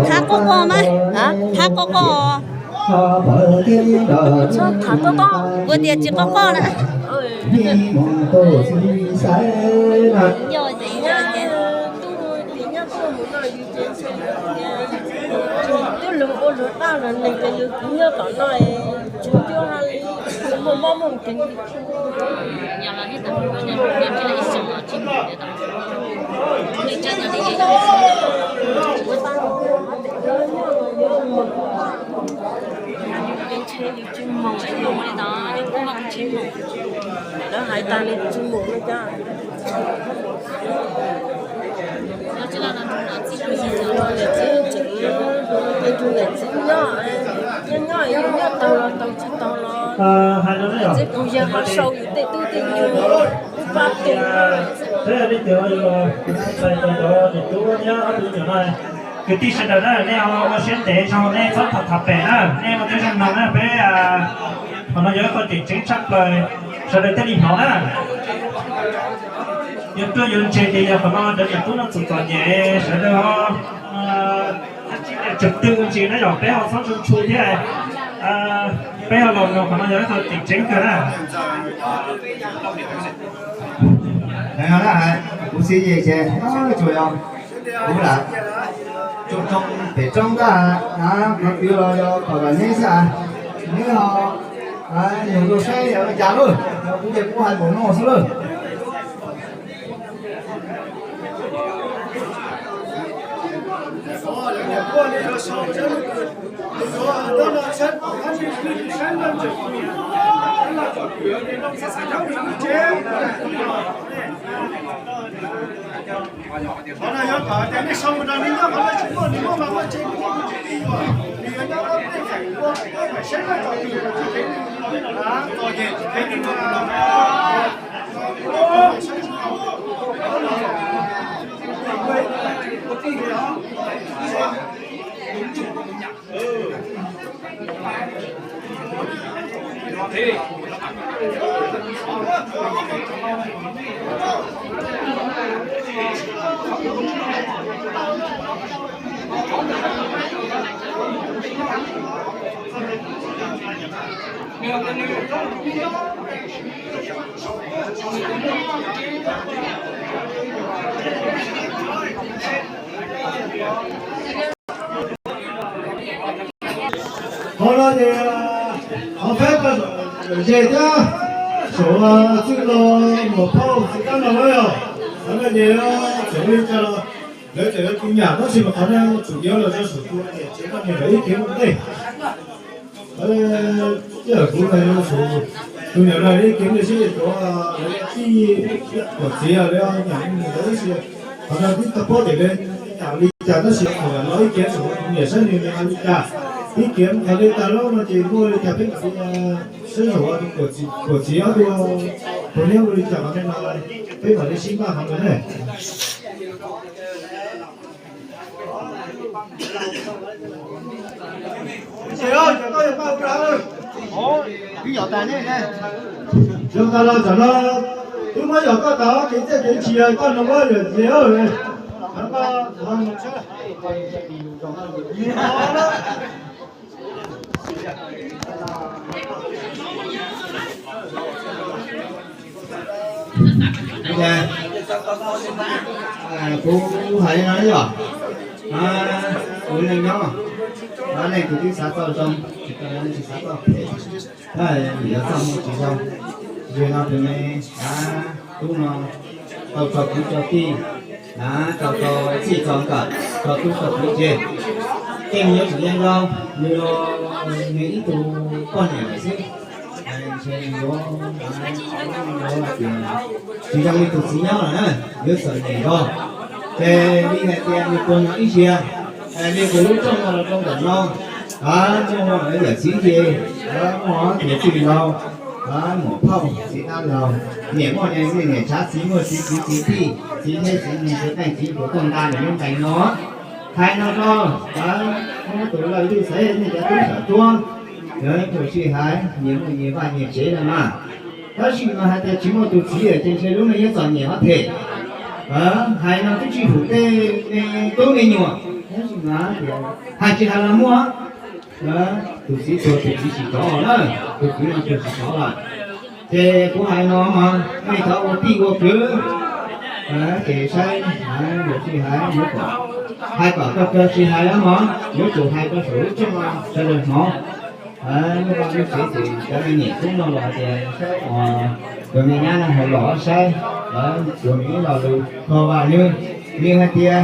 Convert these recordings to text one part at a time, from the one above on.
Thab quaj quaj mas, thab quaj quaj. Tham tob tob, kuv tias tsis quaj quaj na. Twb luag ua luag dab luag neeg ces yus kuv nyob tom no, tsis nco hais li, muaj mob muaj nkeeg. Lawv hais tas li tsis mus no cas. Niam txiv tseem, niam txiv nyob, nyob nyob yus nyob tau los tau tsis tau los, niam txiv kuv yawg ho sau yus tej tub tej nyuag pab tus. Kwv tij sawv daws na, nej ua siab ntev zoo, nej txhob tham tham pem na, nej ua tib zoo mloog na, peb qhov no yog ib qho tseem ceeb tshaj plaws, sawv daws thiaj li hnov na. Yuav ruaj yuav ntse ces yog qhov no cov niam tub no txom txom nyem, sawv daws ho tsum twg ntsis na yom, peb ho txhob ntshua ntshua thiab. Peb ho los mloog, qhov no yog ib qho tseem ceeb kawg na. Kuv xib ces tsuas yog kuv lam tsoom roob pem roob ntag, qhov twg los yog kom neb xwb, neb ho nug rau saib yog li cas lawm, kuv ces kuv hais npaum no xwb lawm. Qhov no ces qhov peb ze thiab saum txwj laug Muas Phauj txiv kab no na yog, qhov no ces txawm li cas los lawv txawm yuav tu nyam tab sis mas qhov no tsum yuav los rau saum tus niam tsev poj niam lawv ib kev ua ntej. Kuv saum tus niam no ib kev ua ntej seb tuav lawv tij tuam txiv lawv nyam mus ntawd ib si. Qhov no twb tau paub tias lawv nyam li cas tab sis los ib kev saum tus niam saib nws hais li cas. Ib kev qhov li tag lawm no ces muaj li cas peb mam li saib saum tuam txiv ob tug, tus nyob ua li cas qhov no peb mam li sib npaj qhov ntawd ne. Zoo tas los tsam no twb muab yog koj tas kev txiaj kev ntsig, koj no muab yawm txiv. Kuv hais no yog, kuv neeg nyob, neeg kuv twb xav txoj zoo, tsis tau tsis xav txoj phem, yuav txoj moo tsis zoo. Yog no tus me tub no tau tso kwv tso tij, tau txij txoj nkawm, tau tub tau kiv tseg, tej nws yuav tsum yeej zoo, nws los nws ib tug poj niam lawm xwb. Tsis zoo li tus txiv nyob lawm na, yuav txom nyem zog. Ces li hais tias nws tuag no ib zaug, li kuv lub rooj no los rau ntawm no, muaj yawm txiv ces muaj tias txij li no, Muam phauj txiv dab laug, niam muaj niam tshav, txiv muaj txiv kwv txiv tij, txiv neb txiv neeg txiv qeej txiv ntuas tuaj nta lawm lub nqes no. Hais no rau muab tus lawj lwj xaiv nej cov tub xov tuab, yog ib tug sij hais nyias muaj nyias vaj nyias tsev no mas. Tab sis mas hais tias tsis muaj tus txiv ces ntshe lub neej yeej txom nyem hov them. Hais no twb tsis hum tej me tub me nyuam, tab sis mas hais tsis hais los muaj. Tus txiv tuag tus txiv tsis rov na, tus txiv no tuag tsis rov lawm. Ces kuv hais no mas nej thov ua tij ua kwv, ces saib yuav tsis hais, hais kom kawg kawg tsis hais mog, yuav tsum hais rau saum lub rooj sawv daws hnov. Lub vaj lub tsev ces cov me nyuam tub no los tias saib, cov me nyab no ho los saib, cov me ib lo lus kho vaj lwj, nws hais tias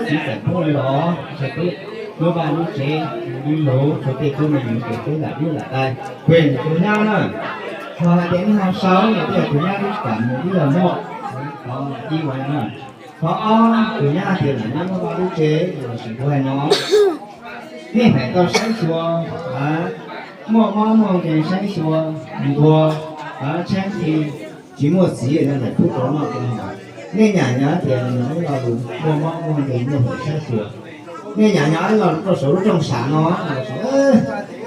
txiv txawm poob los sawv daws lub vaj lub tsev, lub luv txhua tej tub me nyuam ces peb lam lub lam dai, peb tus nyab na. Ho hais tias nej ho sau los tej tus nyab twb kam mus ib los muaj, qhov ib ua no. Qhov ob, tus nyab hais tias lam nyob lub vaj lub tsev los sis kuv hais no, nej hais tau saib xyuas, muaj mob muaj nkeeg saib xyuas, ntuag, tshaib nqhis, tsis muaj txiv no lawm pub rau noj rau haus. Nej nyam nyob tias nws ib lo lus muaj mob muaj nkeeg muaj nkeeg saib xyuas. Nej nyam nyob ib lo lus rau saum lub rooj sam no,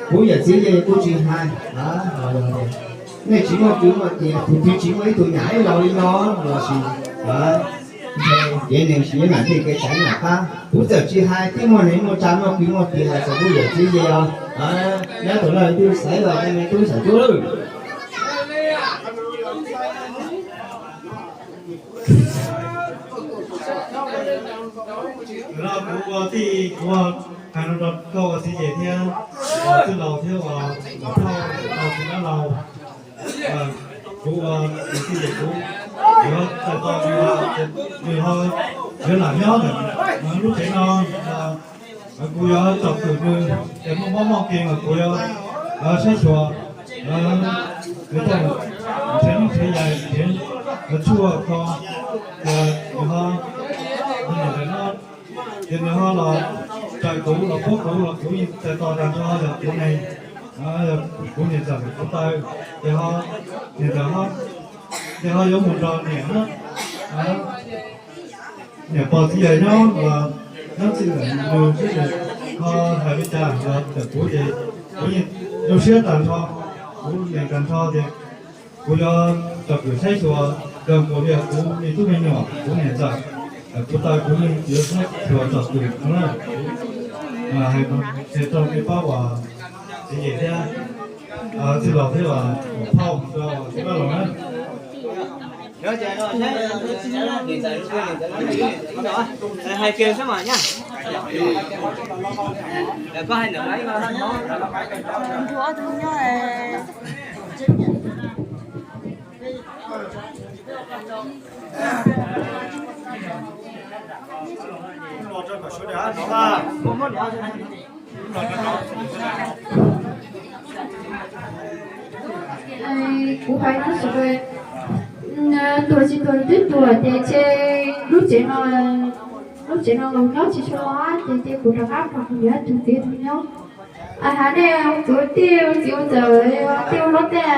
kuv yawm txiv ces kuv tsis hais, nej tsis muaj kwv muaj tij, kuv twb tsis muaj ib tug nyam ib lo li no los sis, ntshe kev neeg tsis nyob mam tej kev tsav nyob qab. Kuv txawm tsis hais, twb muaj neeg muaj tsav muaj kwv muaj tij hais txog kuv yawm txiv ces os, nyob tus no twb xaiv los me tub xaiv tub lawm. Kuv ua tij kuv hais no rau koj ua txiv ces thiab, txwj laus thiab uas tau txiv dab laug, kuv ua tij ces kuv yuav txais tos nws, nws ho yuav lam nyob ntawm lub tsev no, kuv yuav tsom kwm nws, ces muaj mob muaj nkeeg los kuv yuav saib xyuas, yuav coj nrhiav noj nrhiav yaig nrhiav tshuaj kho, ces nws ho, ces nws ho los raws kuv los pab kuv los kuv yeej txais tos tag nrho yog kuv neeg, kuv niam ntxawm kuv taw, ces ho niam ntxawm ho, ces ho yuav mus nrog niam, niam pog txiv yawg nyob, nyob txij ntawm nws xwb ces ho hais li cas los ntawm kuv ces kuv yeej zoo siab tag nrho, kuv yeej tag nrho ces kuv yuav tsom kwm saib xyuas raws nkaus li kuv me tub me nyuam kuv niam ntxawm kuv taw kuv yeej yuav saib xyuas tsom kwm no na. Hais no ces rau peb pab uas txiv yawm thiab txwj laus thiab uas phauj rau txiv dab laug na. Hais kiag xwb mas nyab. Koj hais ntawm no ib no. Kuv hais no sawv daws tuag tsis tuag twb tuag ces ntshe lub tsev no, lub tsev no nyob tsis tshua los ces cia kuv rov qab mus kuv niam tus txiv tus nyob. Hais nej tus tij txiv ua ntxawm tej ua hlob tej,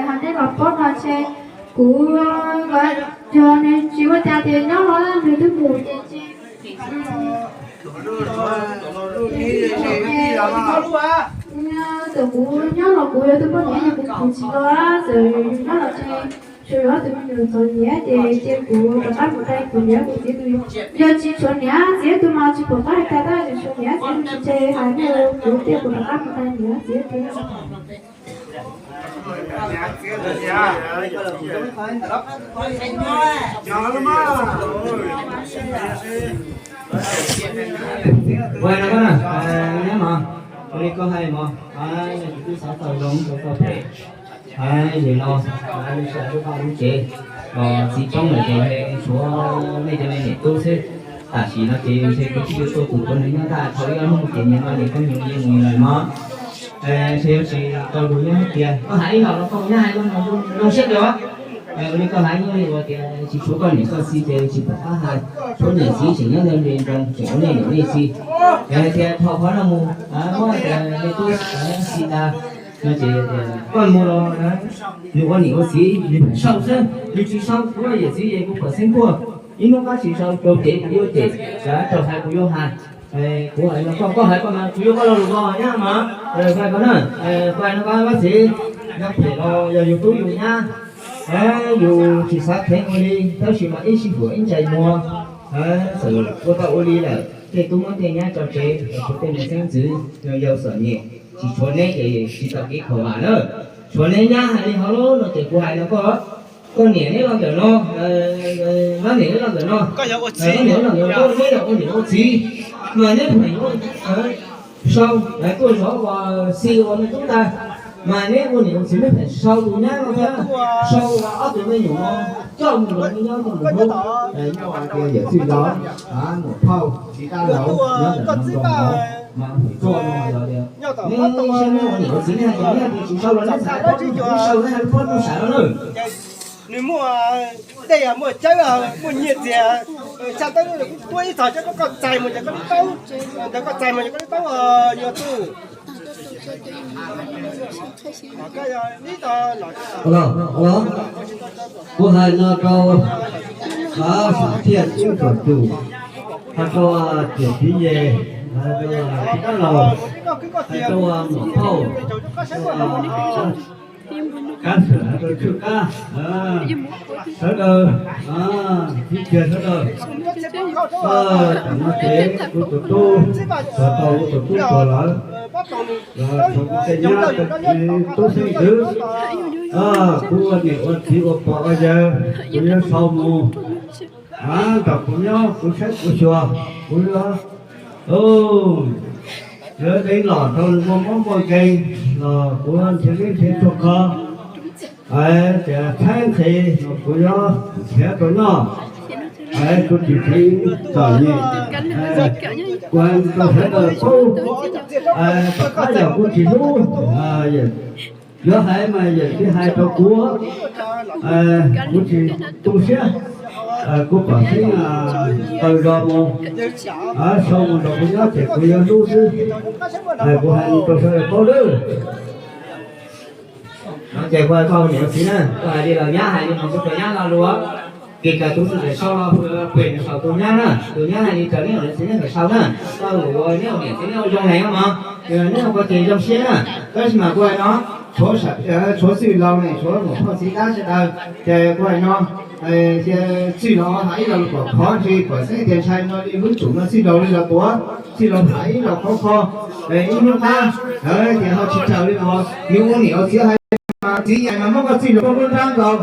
hais nej los paub no ntshe kuv, yog nws tsis ua cas ces nyob los nws twb mus ces ntshe thaum kuv nyob los kuv yuav tus poj niam yog kuv khwv tsis tau, txawm nyob los ntshe tshuav yuav tus me nyuam txom nyem ces cia kuv rov qab mus dai kuv niam kuv txiv tus. Yog tsis tshuav niam txiv tus mas tsis pom qab hais tias tab sis tshuav niam txiv tus ntshe hais nej kuv thiaj kuv rov qab mus dai niam txiv tus. Ua no koj na, neb mog, ua li koj hais mog, yog tus twb xav tau zoo tau tau phem, yog no, lub sij hawm lub vaj lub tsev los txiv poob lawm ces tshuav nej cov me niam tub xwb. Tam sim no ces ntshe kuv twb yuav tuaj tus puav nws nyob ntag, thaum ib ob hnub ces nyias no ces koj nyias mus nyias lawm mog. Ntshe yuav tsis tau lus nyob hais tias koj hais ib los los koj nyab hais zoo siab tiag. Ua li koj hais nyob li uas tias tsis tshuav koj niam koj txiv ces tsis pom qab hais, tshuav niam txiv tseem nyob ntawd nres nroos tseem ua nej niam nej txiv. Yog hais tias thaum qhov no mus muab tias me tub txiv tas No ces koj mus los nws ua niam ua txiv nws pheej sau xwb, nws tsis sau kuv yawm txiv ces kuv pom xeeb tuaj, ib hnub qab tsis sau rau kev kuv yuav cem, rau hais kuv yuav hais. Kuv hais no koj, koj hais koj mas kuv yuav koj lo lus no nyab mas, hais koj na, kuv hais no koj Vab Txiv, nyob phem los yog yus tub yus nyab, yus tsis xav kheev ua li, tab sis mas ib sij huam ib ntsais muag, txawm ua tau ua li lawm tej tub muab tej nyab tso tsev, tshuav tej me xeeb ntxwv yau txom nyem, tsis tshuav neb ces tsis tau kev khaum vam na. Tshuav neb nyab hais li hov lub no ces kuv hais no koj, koj niam neb los ntawm no, koj niam neb los ntawm no, koj niam neb los ntawm no, koj neb los ua niam ua txiv, mas neb pheej sau tuaj zov uas xi uas me tub ntag, mas neb ua niam ua txiv neb pheej sau tus nyab no thiab sau uas ob tug me nyuam no coj mus nrog neb nyob nrog mus hlub, nyob ua tias yawm txwj laus, muam phauj txiv dab laug nyob ntawm no nrog no, mas hwm tuaj no yog tias neb saib neb ua niam ua txiv neb hais tias neb hais tias tsis sau los neb txhais pob, neb sau neb hais pob ntuj sam no na. Nws muaj dej, muaj cawb, muaj nyiaj txiag, tsa tau tuaj ib txog cov koj txais mus ces koj li taub, ntawd koj txais mus ces koj li taub, yuav tuj. Kuv hais no rau Sam Thiaj Tswb Tuam Tsum, hais rau tiam txiv Yes, hais rau txiv dab laug, hais rau muam phauj, Kab Xwm, hais rau Tswj Kab, sawv daws, txiv Kiag sawv daws. Tam no ces kuv tus tub, tau kuv tus tub tuag lawm, los thaum kuv tej nyab tub xeeb ntxwv, kuv ua niam ua txiv ua pog ua yawg, kuv yuav sau mus nrog kuv nyob, kuv saib kuv xyuas, kuv yuav, yuav deev los rau nws muaj mob muaj nkeeg los kuv nrhiav neb nrhiav tsuag kho, tias tshaib nqhis los kuv yuav nrhiav rau noj, kuv tsis khwv txom nyem. Kuv hais rau sawv daws paub, tom qab yog kuv tsis hlub, yuav hais mas yawm txiv hais rau kuv, kuv tsis tu siab, kuv pom xeeb taw zos mus, sau mus nrog kuv nyob ces kuv yuav hlub xwb. Kuv hais rau sawv daws paub lawm. No ces kuv hais koj niam txiv na, koj hais li los nyab hais li mas kuv tus nyab lo lus, kis kawm tus txim tawm sau los pem nws saum tus nyab na, tus nyab hais li raws neb niam txiv neb tawm sau na, koj lus neb niam txiv neb ua zoo heev mog, neb ua koj ces zoo siab na. Tab sis mas kuv hais no, tshuav txwj laus ne, tshuav muam phauj txiv dab sawv daws, ces kuv hais no, txwj laus hais ib lo lus kom khov ntshai kom xeeb tias ntshai no li lub tsum no txwj laus li los tuav, txwj laus hais ib lo khov kho, ib hnub qab tias ho tsis raws li uas nws ua niam ua txiv hais, mas txiv yam mas muab koj txwj laus muab nrab nkaus,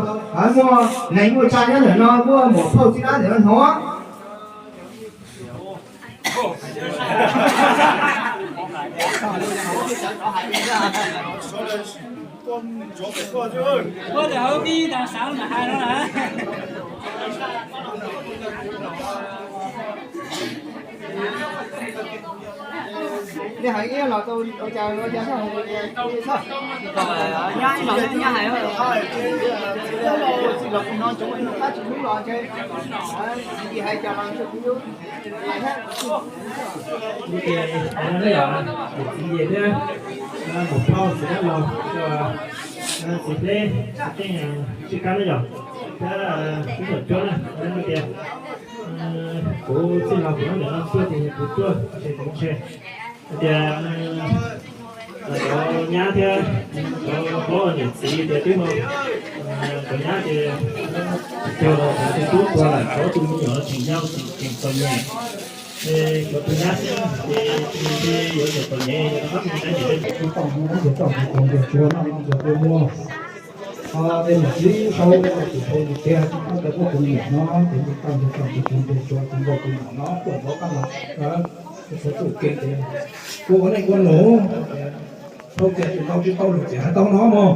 muaj neeg muaj tsav nyob ntawm no, muaj muam phauj txiv dab ntawm no hnov. Nej hais ib los tau ua cas ua cas txhob hais ua cas, nyab ib los nyab hais, txij los kuv hnov ntsoov ib hnub qab tsis hlub los ntshe, tsis hais cas los ntshe kuv yuav hais thiab. Ces yog niam txiv Yes thiab muam phauj txiv dab laug, txiv Hleb, txiv Teej, Tswj Kab na yog, thiab Tub Tuam Cuab na, tias kuv txij los kuv nyob ntawm no tuaj ces kuv tuaj ntshe kuv ntshe hais tias cov nyab thiab cov hlob niam txiv tias twb no, cov nyab ces cog los cov tub tuag lawm, cov tus me nyuam tseem yau tseem txom nyem, cov tus nyab xwb ces yuav tseem txom nyem, yog rov qab mus tsis tau ces kuv tau mus ces tau mus tus ntses tsuag no ntses tsuag muag. Tej niam txiv sau tus sau tus tiag tsis qab tau muab tus me nyuam no ces mus tau ntses tsuag tus ntses tsuag tus nkaus tus me nyuam no tuaj nrov qab los. Kuv txhais txuj kev tias kuv ua neej ua nus, tau tias tus no tsis tau lus ces hais tau no mog.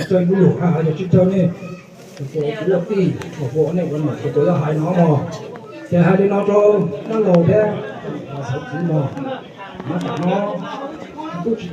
Txawj lub lus hais yog tsis raug nej, kuv ua tij, kuv ua neej ua nus kuv yuav hais no mog. Ces hais li no rau dab laug thiab xeeb txiv mog, tam no kuv tsis